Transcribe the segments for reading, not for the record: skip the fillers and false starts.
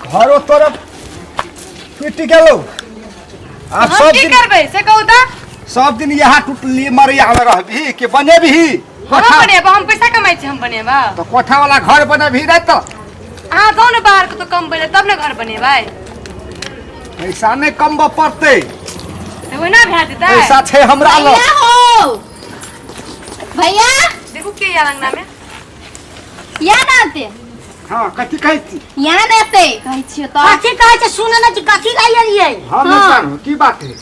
घरो तोरा टूटि गेलो। आब हम सब की दिन करबै से कहू तऽ। सब दिन यहाँ टूटली मरिया में रहबही कि बनेबही? हम कोठा बनेबा, हम पैसा कमाइ छी, हम बनेबा। तो कोठा वाला घर बनेबही नहीं तो? अहाँ जाउ ने बाहर कतौ कमबै लए, तब ने घर बनेबै। पैसा नहीं कमबऽ पड़तै। तऽ ओहिना भए जेतै? पैसा छै हमरा लग। भैया हो, भैया। देखू के आयल अंगना में। या ना आते। हाँ, कथी कहै छी? यहाँ ना आते कहै छियो तऽ। कथी कहै छै सुन ने, कथी लए एलियै? हम नहीं जानू की बात है।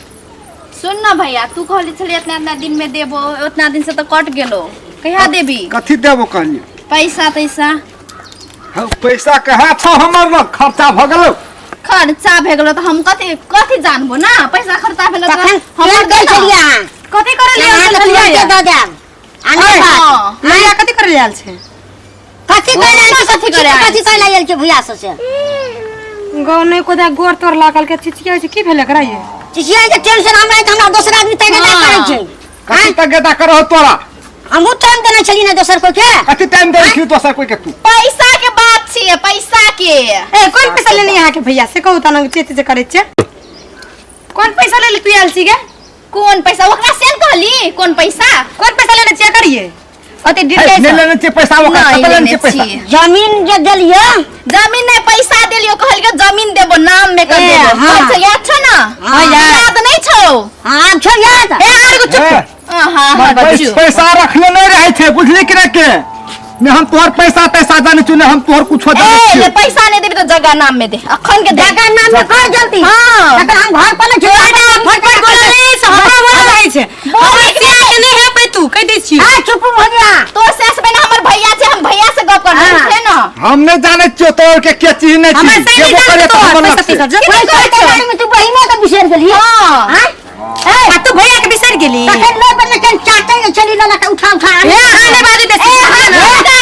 सुन ना भैया, तू कहली छली इतना इतना दिन में देबो, उतना दिन से तो कट गेलो, कहिया देबी? कथी देबो कहलियै? पैसा तैसा। हाँ, पैसा कहाँ छौ हमर लग? खर्चा भऽ गेलौ। खर्चा भए गेलो तऽ हम कथी कथी जानबो ना, पैसा खर्चा भेलो तऽ तखन हमर हमर दे कहै ना। छलियै अहाँ। कथी करे ले आयल अहाँके छलियै? तुरन्ते दऽ देब आ नहि बात। हाँ। भैया कथी करे ले आयल छै? कथी कहै लए आयल छै? कथी करे आयल कथी कहै लए आयल छै भैया सब से? गाँव नहि कोदा गोर तोर लागल के चिचियाइ छै, की भेल एकरा ये? चिचियाइ के टेंशन हमरा है तऽ हमरा दोसर आदमी तय हाँ। करै छै। कथी तक गेदा करहो तोरा? हमहूँ टाइम देने छलियै ने दोसर कोइ के। कथी टाइम दे छी दोसर कोई के तू? पैसा के बात छियै, पैसा के। ए, कोन पैसा लेने अहाँके भैया से कहू तऽ? चेत जे करै छियै, कोन पैसा लेले तू आयल छी गे? कोन पैसा ओकरा से न कहली, कोन पैसा? कोन पैसा लेने छियै करिए ओते हे, डिटेल नहि लेने छियै पैसा ओकरा। नहीं कतऽ लेने लेने छियै पैसा? छियै। जमीन जे देलियै। जमीन नहीं, पैसा देलियो, कहलियो जमीन देबो नाम में कर ए, देबो। हाँ। कहै छै, याद छौ ना? हाँ, याद। याद नहीं छौ? हाँ, आब छौ याद। ए आर गो चुप। हे, हाँ हाँ बच्चू। पैसा रखले नहीं रहे थे, बुझली कि नहीं के? ने हम तोहर पैसा तैसा जाने छु, ने हम तोहर कुछो जाने ए छियौ। ले पैसा नहीं देबी तो जगह नाम में दे, अखन के दे। जगह नाम में कर जल्दी। हाँ। तखन हम घर पर नहि छी। फटफट बोले रे से हमरा बोले रहै छै। बोले हमर सिया के नहीं है पे तू कह दै छी। आ चुप भऽ जा। तो सस बहन हमर भैया छै, हम भैया से गप करबै हाँ। छै ना? हम नहीं जाने छियौ तोहर के चीज नहीं हमर छी। से नहीं देबो जाने करे तऽ तोहर हमर पैसा लग से। तैसा जो। की पैसा कहै के छौ? बारे में तू बहिनो के बिसरि गेलही? हाँ। आँय? आ तू भैया के बिसरि गेली? तखन नहि बदले चल चाटे जे चली लला के उठा उठा ए अहाँ नहि बाजू बेसी। ए हाँ दादा।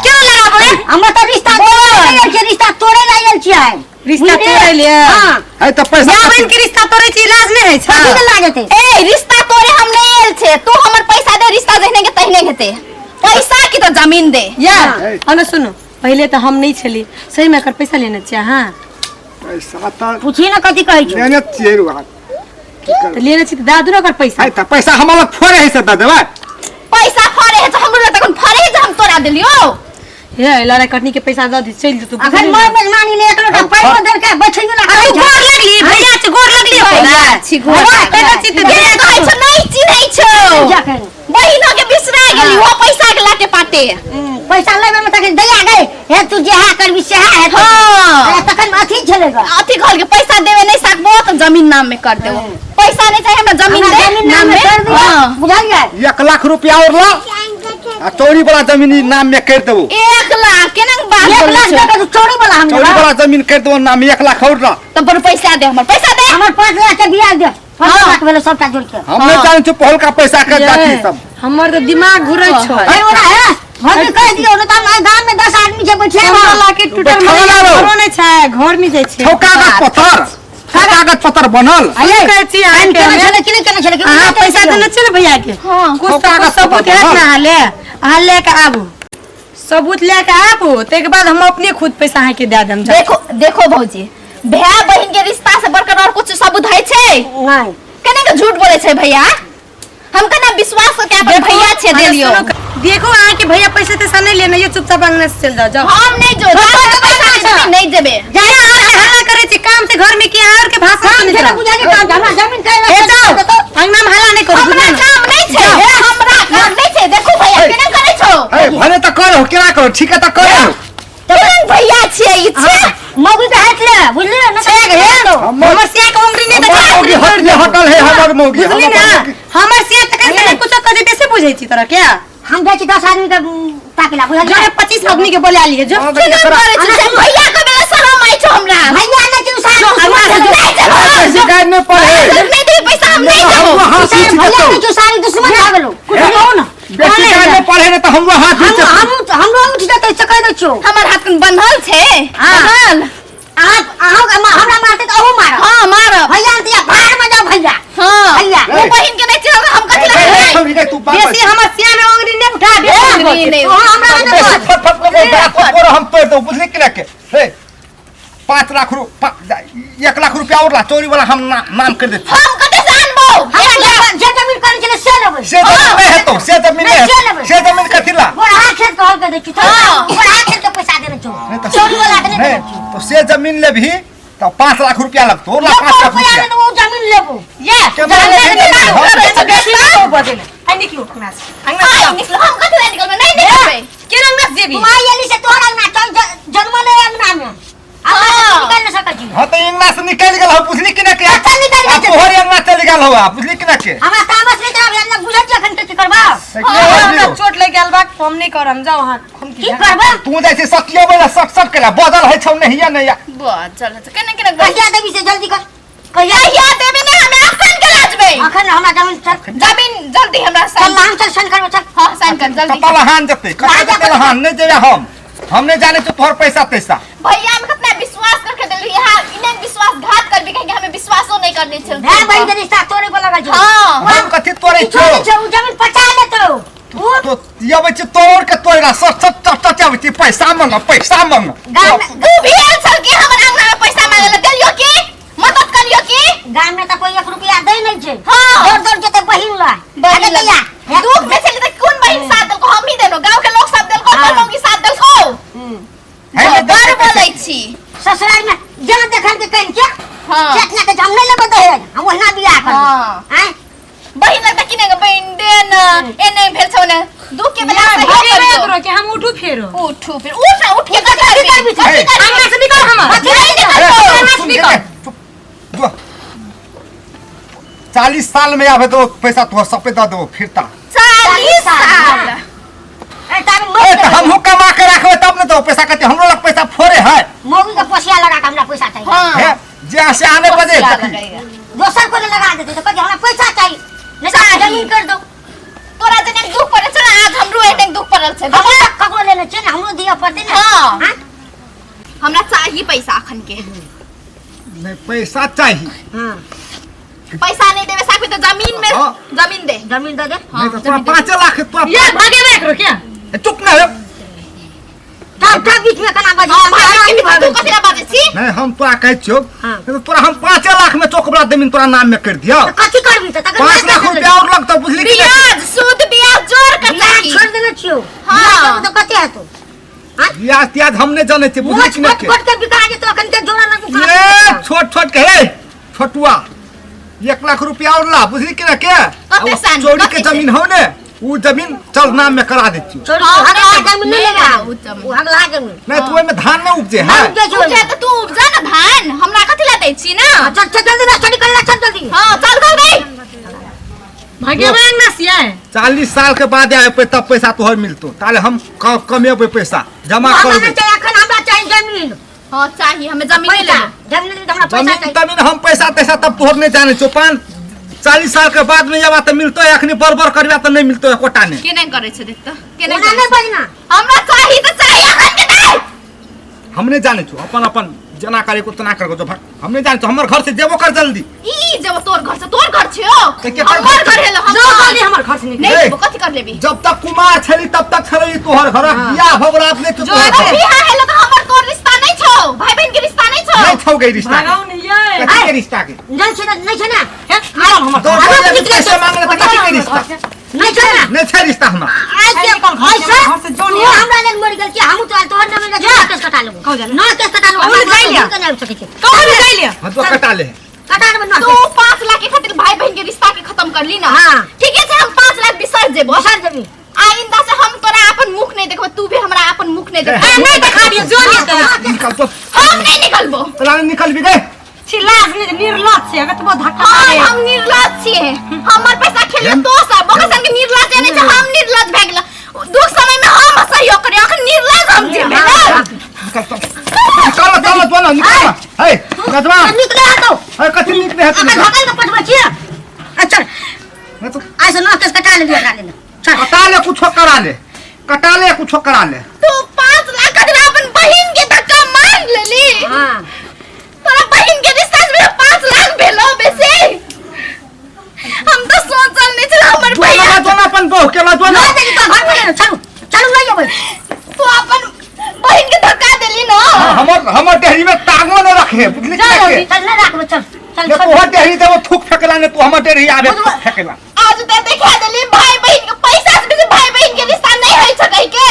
क्यों लगाबो रे? हमर तऽ रिश्ता तोड़े लए आयल छियै, रिश्ता तोड़े लए आयल छियै। रिश्ता बुझलियै? तोड़ै ले? हाँ। है तऽ पैसा माय बहिन के रिश्ता तोड़ै छी, इलाज नहि होइ छै? कथी के लागत है? ए रिश्ता तोड़े हम नहीं आयल छे, तू हमर पैसा दे, रिश्ता जहने के तहने हेते। पैसा की तो जमीन दे। यार अने सुनो, पहिले तऽ हम नहि छली, सही में एकर पैसा लेने छियै अहाँ? पैसा तऽ पूछी ने कथी कहै छै। लेने छियै रु अहाँ। की तऽ करबै? लेने छी तऽ दए दू ने ओकर पैसा। है तऽ पैसा हमरा लग थोड़े है से दऽ देबै। पैसा फरे है तो हमरो लग तखन फरे है जे हम तोरा देलियो। हे लड़ाई कटनी के पैसा दऽ दी, चलि जेतौ। अखन मोर मेजबानी ले एक लोटा पानि देलकै, बैठियो ना। आ तू गोर लगली भैया से? गोर लगली भैया छी गोर। भैया कहै छी तऽ के भैया कहै छौ नहीं चिन्है छौ? जखन बहिनो के बिसरा गेली, वो पैसा के लाटे पाटे। पैसा लेबे में तखन दया गई हे, तू जेहा करबी सेहा हेतै। हाँ। अरे तखन अथी छलै ग। अथी कहल के पैसा देवे नहीं सकबो तो जमीन नाम में कर देबो। पैसा नहीं चाहिए हमरा, जमीन हमरा दे जमीन नाम में कर दियो। हाँ। बुझलियै? 1 लाख रुपया और ला आ चौरी वाला जमीन ई नाम में कर देबो। 1 लाख केना बात एक बोलै लाख छौ? दे के तू चोरी वाला हम चौरी लेबै। वाला जमीन कर देबो नाम में, 1 लाख और ला। तब पर पैसा दे, हमर पैसा दे। हमर 5 लाख के बियाज दे, 15 लाख भेलै सबटा जोड़ के। हम नहीं जाने छियौ पहलका पैसा के जाति सब। हमर तऽ दिमाग घुरै छौ। अरे ओना है भौजी कहि दियौ ने तऽ हम गाम में 10 आदमी छै बैठे। 15 लाख के टूटल बैठल मरैया रहो। घरो नहि छै, घर में जाइ छै। छौ कागज पत्तर, छौ कागज पत्तर बनल। की कहै छी अहाँके केना हमे? छलै कि नहि केना छलै कि अहाँ पैसा देने छियै ने भैया के? हाँ। कुछ तऽ कागज कुछ सबूत पत्तर हैत बनल। ने? अहाँ ले के आबू, सबूत ले के आबू, ताहिके बाद हम अपने खुद पैसा अहाँके दए देम, जाउ। देखो देखो भौजी, भाय बहिन के रिश्ता से बढ़कर और कुछ सबूत है छै? नहि। केना के झूठ बोले छै भैया? हम केना विश्वास करके अपन भैया छे अरे देलियो? सुनो, देखो अहाँके भैया पैसा तैसा नहि लेने ये, चुपचाप अंगना से चलि जाओ, जाओ। हम नहीं जो पैसा नहीं देबे, नहीं देबे। जाय अहाँ हल्ला करै छी काम से घर में कि अहाँ के भाषण सुनैत केना रहू? बुझलियै काम हमरा जमीन के ए जाओ, अंगना में हल्ला नहि करू। हमरा बुझलियै ने? काम नहीं छै, हे हमरा काम नहीं छै। देखो भैया केना करै छौ। है भने तऽ करो, केना करो, ठीक है तऽ करो। केना भैया छियै ई छै? मौगी के हाथ ले बुझलियै ने? छै गे, हमर हमर सिया के उंगली नहि हमर देखा। मौगी हटले हटल है हमर मौगी। बुझली हमर ने? मौगी। हमर सिया तखन से कुछो कह देते से बुझै छी तोरा के? हम जाइ छी 10 आदमी के ताकिला, जो बुझलियै? 25 आदमी के बोला लिए जो। हाँ, केना एकरा- करै छौ से भैया के बेला शरम आइ छौ हमरा? भैया नहि छै, सारी अंगना से जो। नहीं देबो। बेसी गाय नहि पढ़े। नहीं देबे पैसा, हम नहीं देबो। हमरो हाथ सारी उठि भैया जेतौ। नहि छै, सारी दुश्मन भऽ गेलौ। कुछ कहू ना। बेसी गाय नहि पढ़े ने तऽ हमरो हाथ उठि हम जेतौ। हम हमरो उठि जेतै से कहि दै छियौ। हमर हाथ कन बन्हल छै। हाँ। बन्हल। अहाँ अहाँ हमरा मारतै तऽ अहूँ मारब। हाँ मारब। भैया ने तऽ भाड़ में जाओ भैया। हाँ। भैया। वो बहिन के नहीं चिन्हब हम कथी ए, ए, लगे? छौरी रे, तू बाप बेसी हमर सिया में उंगली नहि उठा, बेसी उंगली नहि। अहाँ हमरा नहि बेसी बोल। फट फट लगो, बड़ा तोर हम तोड़ दो, बुझली कि ना के? हे, 5 लाख 1 लाख रुपया और ला, चोरी वाला हम नाम कर देते। हम कते से आनबो? हमरा जे जमीन करै छलै से लेबै। से जमीन नहीं हेतौ, से जमीन नहीं नहीं, से हेतौ। लेबै। से जमीन कथी ला? गोढ़ा खेत कहल के दै छी। हाँ। गोढ़ा खेत के पैसा देने छौ। नहीं तो चोरी वाला के नहीं नहीं देने छौ। तो से जमीन लेबही तो 5 लाख रुपया लगतो और ला, 5 लाख रुपया रुपया ने वो जमीन लेबो। ये केना लेबही जमीन? हम बेसी नहीं बदले। आई निकलू अंगना से, अंगना से आई जाओ। निकलो। हम कते निकलबे? नहीं निकलबे। के अंगना से जेबी? तू आई एली से तोहर अंगना चल जन्म ले अंगना में। हमरा से हाँ। निकाल नहीं सकै छी। हाँ, तो अंगना से निकल गेल हो, बुझली कि ना के? कतऽ निकलि आ गेल? तोहर अंगना चलि गेल हो, बुझली कि ना के? हमरा तामस नहीं चढ़ाबै, हमरा बुझल छी अखन के की करबा। से के हमरा लियो? चोट लग गेल बा, हम नहीं करम। जाओ अहाँ, हम की करबा? तू जाइ छै सटियबै ला, सट सट केला बदल है छौ नहिया नहिया। बचल है केना केना। कहिया देबी से जल्दी कर, कहिया? कहिया देबे ने? हमे अखन के लाजबे। अखन हमरा जमीन चल। जमीन जल्दी हमरा चल साइन। नाम चल, साइन करबो, चल। हां, साइन कर जल्दी। कतऽ लहान जेतै, कतऽ लहान जेतै? जेतै। लहान नहि जेबै हम। हम नहि जानै छियौ तोहर पैसा तैसा। भैया, हम कितना विश्वास करके दिल यहाँ इन्हें विश्वासघात कर भी कहेंगे, हमें विश्वासो नहीं करने छे। भाई बहन के रिश्ता तोड़े पर लगल छौ। हाँ। हम कथी तोड़ै ई छोड़ै छियौ? छौ, उ जमीन पचा लेतौ उ। तो अबै छी तोड़ के तोड़ा सट सट चट चट अबै छी, पैसा मंग, पैसा मंग। गाम में तू भी आयल छल कि हमर अंगना में पैसा मांगे ला? देलियो की मदद करियो की? गाम में तऽ कोई 1 रुपया दै नहीं छै। हाँ। दौड़ दौड़ जेतै बहिन ला। बहिन अरे ला। दैया, दुख में छली तऽ कोन बहिन साथ देलको? हम ही देलो, गांव के लोग सब देलको। हाँ। तो मौगी साथ देलको। है ने? बड़ बोलै छी। ससुराल में जहाँ देखल के कहीं के हाँ। चेतना के हम नहीं लेबै दहेज, हम ओहिना बियाह करबै। हाँ। आँय? बहिन लगता कि नहीं बहिन दे न, ए नहीं भेल छौ ने, दुख के बेला ये सहयोग भागे करियो। करो कि हम उठू फेरो। उठू फिर, उठ ना, उठ के कथी कथी करबी? करबी? कथी करबी? अंगना से निकल हमर। कथी नहीं ए, निकलबो। सुन, सुन, चुप, जो। 40 साल में आबे तो पैसा तोहर सबे दऽ देबो फिरता। 40 साल? ए, ताबे ए मर तऽ हमहूँ कमा के राखबै तब ने तो पैसा। कते हमरो लग पैसा फोड़े है। मौगी के पोसिया लगा के हमरा पैसा चाहिए। हाँ। हे जे से आने बजे पोसिया देखी। लगैया। दोसर को लगा देते तो कहते हमरा पैसा चाहिए, नहीं तो चाही। जमीन कर दो। तोरा जने दुख पड़ल छै ने, आज हमरो एहने दुख पड़ल छै। हमरो ककरो लेने छै ने, हमरो दिअ पड़तै ने। हाँ। हाँ? हमरा चाहिए पैसा अखन के। नहीं, पैसा चाहिए। हाँ। पैसा नहीं देवे साकबे तो जमीन में हाँ। जमीन दे। जमीन दे दे। नहीं तो तोरा 5 लाख तोरा ये भागे ना करो क्या? ए, चुप ना हो। तब तब बीच में केना बजे? हाँ, भागे के भी तू कथी ला बाजै छी? नहीं, हम तोरा कहै छियौ। हाँ। नहीं तो तोरा हम 5 लाख में चौकबला जमीन तोरा नाम में कर दियौ। तो कथी करबी तऽ तकर 5 लाख रुपया और लगतौ, बुझली कि नहीं? ब्याज सूद ब्याज जोड़ के बियाह चाही। छोड़ देने छियौ। हाँ। बियाह करबी तऽ कते हेतौ? हाँ? ब्याज त्याज हम नहीं जानै छियै, बुझली मोछ कि नहीं? खोट खोट के बिका जेतौ, अखन के जोड़ा लगू। ये छोट छोट के हे छोटुआ, 1 लाख रुपया और ला, बुझली कि ना के? कते सान? चोरी के कते जमीन हो ने, उ जमीन चल नाम में करा दै छियौ। छोड़, हाँ, हगला नहीं, जमीन नहीं नहीं लेगा। लेगा उ जमीन। उ हगला जमीन। नहीं तो ओहिमे धान नहीं उपजे है। नहीं उपजै छै उपजा ओहिमे। तऽ तू उपजा ना धान, हमरा कथी ला दै छी ना? हाँ, चल चल जल्दी ना, चल निकल ना, चल जल्दी। हाँ, चल चल गई। भागे ना अंगना से आए। 40 साल के बाद आए पे तब पैसा तोहर मिलतो, ताले हम कमेबै पैसा जमा हमरा करबै। नहीं चाहिए अखन, हमरा चाहिए जमीन। हाँ, चाहिए हमें जमीन नहीं पैसा लेबो। जमीन नहीं, हमरा पैसा जमीन चाहिए। तमीन हम पैसा तैसा तब तोहर नहीं जाने छौ। 40 साल के बाद में जब तऽ मिलतो, अखनी बड़ बड़ करबा तऽ नहीं मिलतो एकोटा ने। के नहीं करै छै देख तऽ के नहीं ओना करै नहीं छै। बजना। हमरा चाही तऽ चाही अखन के दे। हम नहीं जाने छौ, अपन अपन जेना करे को तना कर जो भाग। हम नहीं जाने छौ, हमर घर से जेबो कर जल्दी। ई जब तोर घर से तोर घर छियो। तऽ केकर हमर घर घर हेलो हम। जाओ जल्दी हमर घर से निकल। नहीं ए। जेबो, कथी कर लेबी? जब तक कुमार छली तब तक छली तोहर घर, बियाह भऽ गेल आब नहीं छौ जो तोहर घर। बियाह हेलो तऽ हमर तोर रिश्ता नहीं छौ, भाई बहन के रिश्ता नहीं छौ। नहीं छौ गई रिश्ता के। भागाओ नहीं ये। कथी के रिश्ता के? नहीं छै ना, नहीं छै ना। हे, निकल हमर दो घर। आब रुपया निकले पैसा मांगले तऽ कथी के रिश्ता? नहीं छै ना। नहीं छै रिश्ता हमरा। आज के निकल घर से, ऐसे घर से जो तू नहीं। हमरा लेल मरि गेल छी, हमहूँ तोहर तोहर नाम में जा। केस कटा लेबो। कहू जा। ना केस कटा लेबो। कहू हमरा जा लिया। नहीं आबि सकै छै। कहू भी जाय लिया। हम तो कटा ले। कटा लेबो ना। तू 5 लाख के खातिर भाई बहन के रिश्ता के खत्म कर ली ना? हाँ। ठीक है, हम 5 लाख बिसर जेबो। बिसर जेबी। आइंदा से हम तोरा अपन मुख नहीं देखबो, तू भी हमरा अपन मुख नहीं देखबो। आ, नहीं देखा दियो जो नहीं तो। निकल तो। हम नहीं निकलबो। तोरा निकल भी गए। छिलास नहीं, निर्लज छै अगर तो धक्का हाँ, मारे। हम निर्लज छियै, हमर पैसा खेले तो सब ओकर संगे निर्लज नहीं छै, हम निर्लज भए गेल। दुख समय में हम सहयोग करियो, अखन निर्लज हम छी भेल। निकल तो, निकल चल तो ना, निकल ना। हे गजवा। निकले हटो। हे कथी निकले है तू? अखन धकल के पठबै छियै। अच्छा। नहीं तो आइ से नौ केस कटा लेलियै, एकरा लेल चल। कटा ले, कुछो करा ले, कटा ले, कुछो करा ले। तू 5 लाख खातिर अपन बहिन के धक्का मार लेली? हाँ। तोरा बहिन के रिश्ता में 5 लाख भेलो बेसी, हम तो सोचल नहीं छल हमर जो भैया। ना जो ना, अपन बहू के ला जो ना। ना देखी तो घर में चलू चलू, नहीं अबै। तू अपन बहिन के धक्का देली ना? हमर हमर डेहरी में टांगो न रखे, बुझली जा कि जल्दी। चल ना राखबो, चल चल। ने चल। तोहर डेहरी देबो थूक फेकला, ने तू हमर डेहरी आबे थूक फेकला। आज ते देखा देली भाई बहन के पैसा से बेसी भाई बहन के रिश्ता नहीं होई छै कहि के।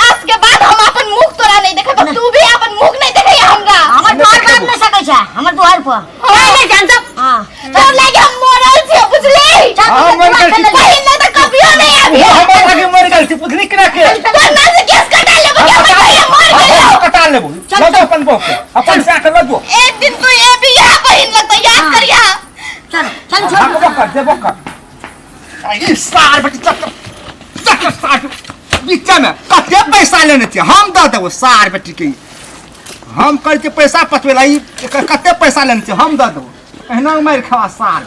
आज के बाद हम अपन मुख तोरा नहीं देखेब, तू भी अपन मुख नहीं देखे हमरा। हमर दुआर पर आबि नहि सकै छै, हमर दुआर पर। नहीं नहीं जान सब। हां। तोर लागे हम मरल छियै, बुझली? चल। हाँ, मर गेल छी। बहिन ले तऽ कभियो नहीं आबी। वो हमर लागे मर गेल छी, बुझली कि ना के? तोर ना से केस कटा लेबो कि हमर भैया मर गेल। हम कटा लेबो, लऽ जो अपन बहू के, अपन से आके लऽ जो। एक दिन तू ये भी यहाँ बहिन लगता याद करिया। चल चल, छोड़। भागबो कर, देबो कर। ई सार बेटी, चल चल चल सार, बीचा में कते पैसा लेने छियै हम दऽ देबो सार बेटी के। हम कहै छियै पैसा पचबै ला, ई एकर कते पैसा लेने छियै हम दऽ देबो। एहिना मारि खेबा सार।